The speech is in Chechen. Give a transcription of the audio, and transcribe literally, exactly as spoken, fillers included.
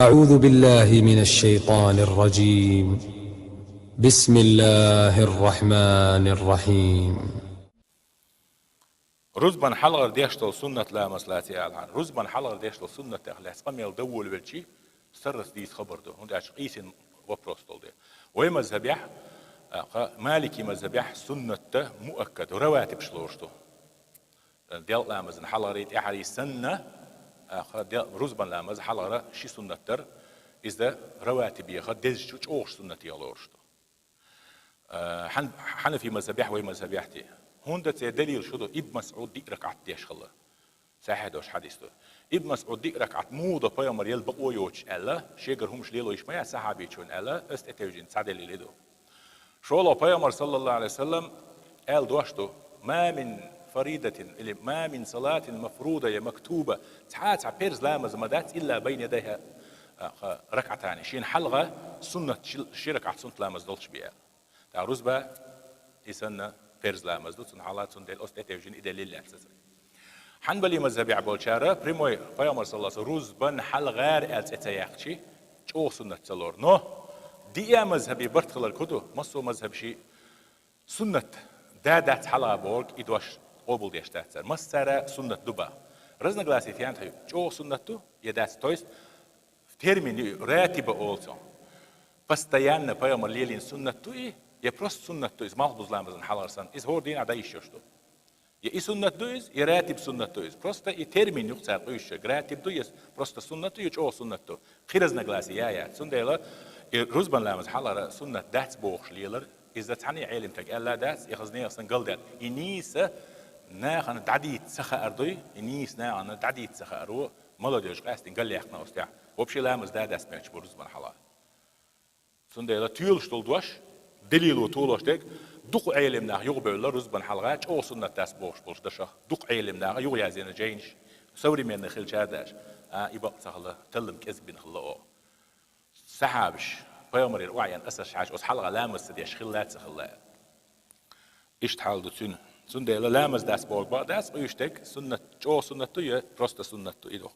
أعوذ بالله من الشيطان الرجيم. بسم الله الرحمن الرحيم. Рузбан хьалхара деш дола суннат ламаз лаций аьлла хьан. Рузбан хьалхара деш дола суннатех лаьцна къамел довволавелчи, саррас дийца хабар ду. ХӀунда аьлча къийсина вопрос дола де. Вай мазхабехь, а, кха, Малики мазхабехь суннатта муаккад, раватибаш лоруш ду. Делкъа ламазан хьалхарий, тӀехьарий санна, а, кха, дел-, рузбан ламаз хьалхара ши суннат дар, иза раватибеха, дезачу чӀогӀаш суннатех лоруш ду. Э, хьан-, хьанафи мазхабехь, вай мазхабехь те. ХӀунда цӀе далил шу ду, Ибн МасӀуд диъ ракаӀат деш хилла. Сахьихь долуш хьадис ду. Ибн МасӀуд диъ ракаӀат муха до пайхамар ял бакъо йоцуш аьлла, шегара хӀумаш лело йиш ма яц сахьабичун аьлла, ас тӀетевжина цхьа далил и ду. ШолгӀа пайхамар, саллаллаху Ӏалайхи ва саллам, аьлла дош ду: «Ма мин фаридатин» или «Ма мин салатин мафруда я мактуба». Цхьа а цхьа перз ламаз ма дац, илла байна ядайха, а, кха, ракаӀатани. Шена хьалха суннат ши, ши ракаӀат суннат ламаз долуш бе. ТӀаккха рузба и санна перз ламаз ду, цунна хьалха, цундела оцу тӀетевжина и далил лаьцна аса. Хьанбали мазхабехь болчара прямой пайхамар, саллаллаху Ӏалайхи ва саллам, рузбан хьалхара аьлла цӀе ца яьккхичи, чӀогӀа суннат ца лору. Но диъа мазхаби барт хилар ку ду, массо а мазхаб ши суннат да дац хьалха бохург, и дош къобалдеш дац цара. Массара суннат ду баха. Разногласие тен тхьа ю, чӀогӀа суннат ду я дац. То есть термин ю, ратиба олу цунах. Постоянно пайхамар лелийна суннат ду и, я просто суннат ду иза, малхбуза ламазан хьалхара санна, иза хӀора дийнахь дӀайиша йолуш ду. Я и суннат ду иза, я ратиб суннат ду иза. Просто и термин юха цара къуьйсуш, ратиб ду, я просто суннат ду, я чӀогӀа суннат ду. Кхин разногласие я яц. Цундела и рузбан ламаз хьалхара суннат дац бохуш лелар, иза цхьанна а Ӏелимстага аьлла дац, и хаза нехан санна галдаьлла. И нийса нахана дӀадийца ца хаар дуй, и нийса нахана дӀадийца ца хаар ву, молодёжь къаьстина галъяьккхина оцу тӀехь. Вообще ламаз да дац мегаш бу рузбан хьалха. Цундела тоьлуш долу дош, далило толош дерг, дукха Ӏелим нах юхабевлла рузбан хьалха, чӀогӀа суннат дац бохуш болчу дашах, дукха Ӏелим наха юхаязйина жайнаш, современный хилчара даже, а, и бакъ ца хилла, таллам кӀезиг бина хилла оха. Сахьабаш, пайхамарера охьаеана асарш хьаьжча, оцу хьалха ламаз ца деш хилла а ца хилла. Иштта хьал ду цуьнан. Цундела ламаз дац бохург бакъ дац, къуьйсуш дерг, суннат, чӀогӀа суннат ду я просто суннат ду, и ду.